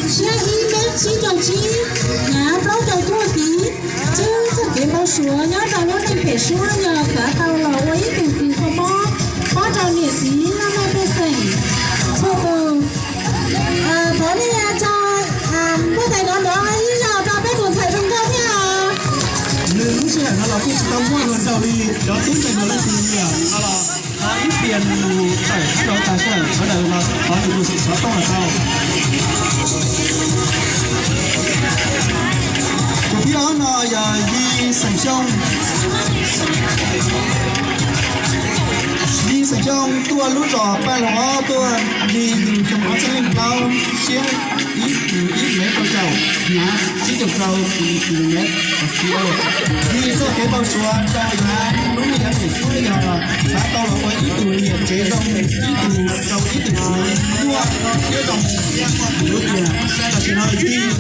Siab ib mev tsib caug tsib, hnyav plaub caug cuaj kiv, tswb txoj kev npau suav nyob rau lub neej phem suab yog xav tau los ua ib tug kws kho mob pab rau niam txiv laj mej pej xeem txhua tus. Thov nej tso ntuj tais nrov nrov ib zaug rau peb tus ntxhais zoo nkauj thiab. Nws lub sij hawm no los kuj tsis tau muaj hluas nraug li cov tub ntxhais hluas leej twg li os. Ib pliag nws tawm rau tag sij hawm sawv daws los thov nws tus xov tooj los tau. Tus thib ob no yog Yi Xeem Xyooj. Yi Xeem Xyooj tuaj lub zos Paj Loog Ob tuaj, Yi yug xyoo ob txhiab leej plaub, siab ib, ib mev rau caum, hnyav tsib caug rau kilomev. Yi txoj kev npau suav rau yav lub neej yav phem suab yog xav tau los ua ib tug niam tsev zoo, ib tug rau ib tug txiv muaj siab zoo. Kuv tias tam sim no Yi los kuj tsis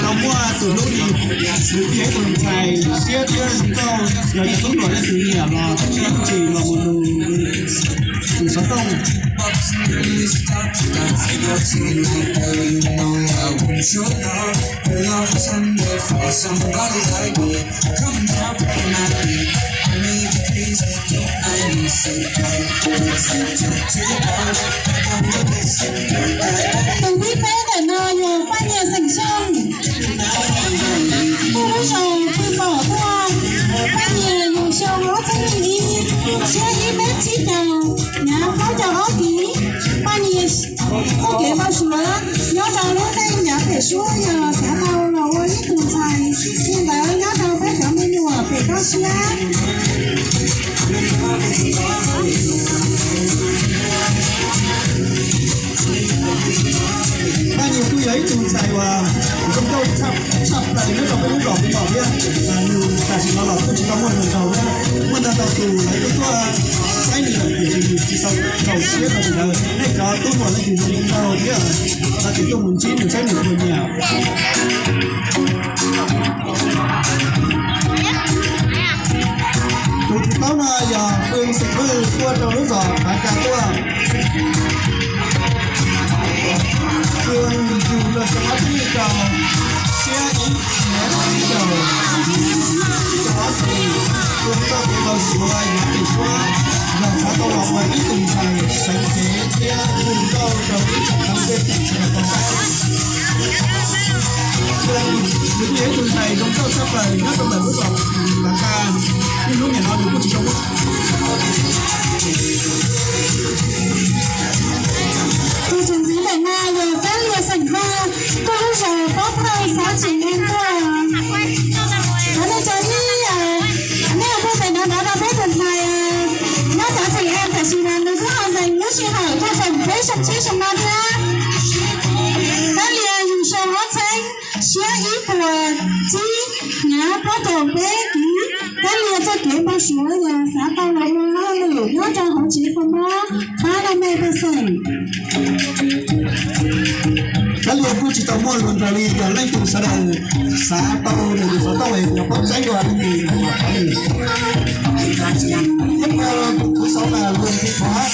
tau muaj tus hlub li, nws kuj yog ib tug ntxhais siab thiab zoo nkauj, yog yus tub hluas leej twg nyiam los tsis los mus nug tus xov tooj. Tus thib peb ntawm no yog Paj Nyias xeem Xyooj, tuaj lub zos Pw Pom tuaj. Paj Nyias yug xyoo ob txhiab leej ib, siab ib mev tsib caug, hnyav plaub caug ob kiv. Paj Nyias txoj kev npau suav nyob rau lub neej yav phem suab yog xav tau los ua ib tug ntxhais, li ntawd nyob rau peb cov me nyuam pem toj siab. Paj Nyias kuj yog ib tug ntxhais uas zoo nkauj tshaj plaws nyob rau peb lub zos Pw Pom thiab. Nws tam sim no los kuj tsis tau muaj hluas nraug thiab, muaj ntau ntau tus lawv kuj tuaj saib nws lawm tiam sis nws tsis tau txaus siab rau tus ntawd. Nej cov tub hluas leej twg zoo nkauj thiab los sim tuaj mus ntsib nws saib nws puas nyiam. Tus thib plaub no yog Fwj xeem Hwj tuaj rau lub zos Phav Ka tuaj. Fwj yug los xyoo ob txhiab leej rau, siab ib mev tsib caug, tsib caug ob kiv. Fwj txoj kev npau suav yav phem suab yog xav tau los ua ib tug ntxhais xeev cev thiab hu nkauj rau ib tsoom Hmoob tej tsoom sawv daws tau saib. Nws kuj yog ib tug ntxhais zoo nkauj tshaj plaws nyob rau ntawm lub zos Phav Ka, ib hnub nim no nws kuj tsis tau muaj. Tus txuas ntxiv ntawm no yog Pab Lias xeem Vaj, tuaj lub zos Pob Thawj xav tseem en tuaj. Thov nej tso ib, nej puag pem no nrov rau peb tus ntxhais nyob xav tseem en, tam sim no nws kuj ho nqes lub sij hawm tuaj foom peb xyoo tshiab xyoo no thiab. Pab Lias yug xyoo ob txhiab, siab ib puas tsib, hnyav plaub caug peb kiv. Pab Lias txoj kev npau suav yog xav tau los ua hauj lwm nyob rau hauv tsev kho mob pab laj mej pej xeem. Pab Lias kuj tsis tau muaj hluas nraug li, yog leej twg sawv daws xav tau nws tus xov tooj es yog paub saib dua leej twg los thov nws. Thiab kuv xov mas Luag Thib Thuav.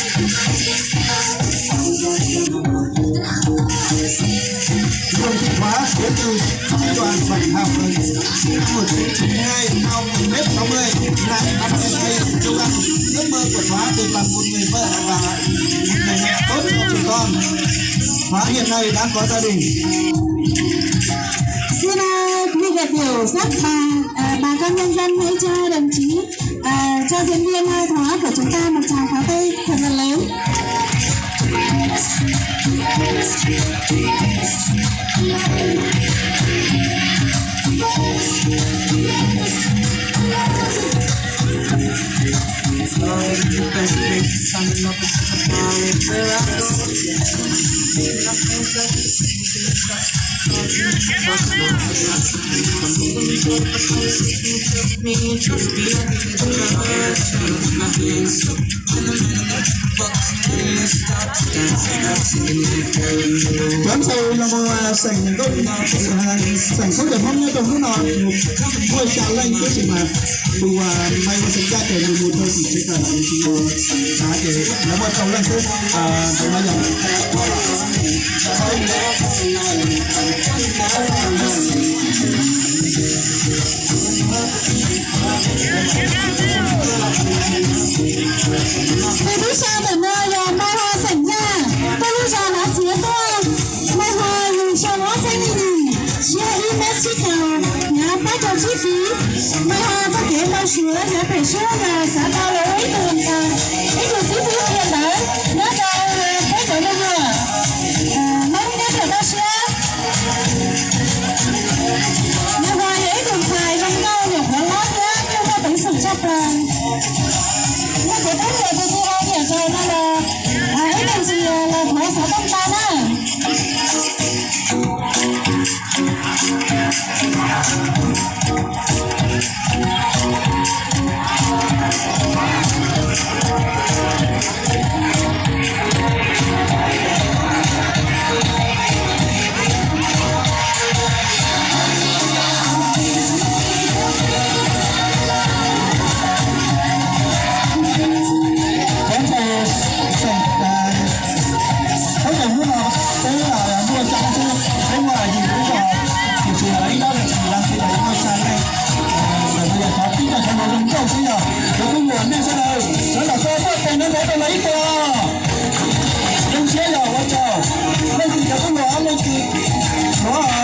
Luag Thib Thuav đến từ Trung đoàn bảy Hào Hùng, sinh năm một chín chín hai, cao một mét sáu mươi, nặng năm mươi ký, kg. Ước mơ của Thuav được làm một người vợ và một người mẹ tốt cho chúng con. Thuav hiện nay đã có gia đình. Xin, ờ, quý vị đại biểu, các bà, ờ, bà con nhân dân hãy cho đồng chí, ờ, cho diễn viên, ờ, Thuav của chúng ta một tràng pháo tay thật là lớn. Cov ntxhais los mus xeem Hmoob, xeem Hmoob cov Hmoob nyob rau hnub no muaj xya leej tab sis mas Tus maiv ua xeem Yaj ces nws mus rau tim tsev kawm lawm, nws tsis ua xav ces lawv muaj rau leej xwb, ntawd no yog. Tus tub sa ntawm no yog Mai Ho xeem Yaj, tuaj lub zos Lav Txiav tuaj. Mai Ho yug xyoo ob txhiab leej yim, siab ib mev tsib caug, hnyav plaub caug tsib kiv. Mai Ho txoj kev ntau suav yog phem suab yog xav tau los ua ib tug ntxhais, ib tug xib fwb qhia ntawv nyob rau peb cov me nyuam Hmoob nyob rau Toj Siab. Nws ho yog ib tug ntxhais zoo nkauj, nyuam qhuav hlob thiab kuj muaj peev xwm tshaj plaws. Muaj cov tub hluas tus twg ho nyiam zaum no los ib leeg ntxias los thov xov tooj tau na. Tab sis hnub no peb muaj xya leej xwb, peb muaj yim lub zos, tiam sis ib lub zos tsis yog, ib lub zos ntawm no yog cov tib co xyoo no zoo nkauj xwb yog cov tub hluas nej sawv daws sawv daws txog tuaj tes nrov nrov rau lawv ib pliag. Zoo siab yog ua tsaug leej twg cov tub hluas ob leeg twg no.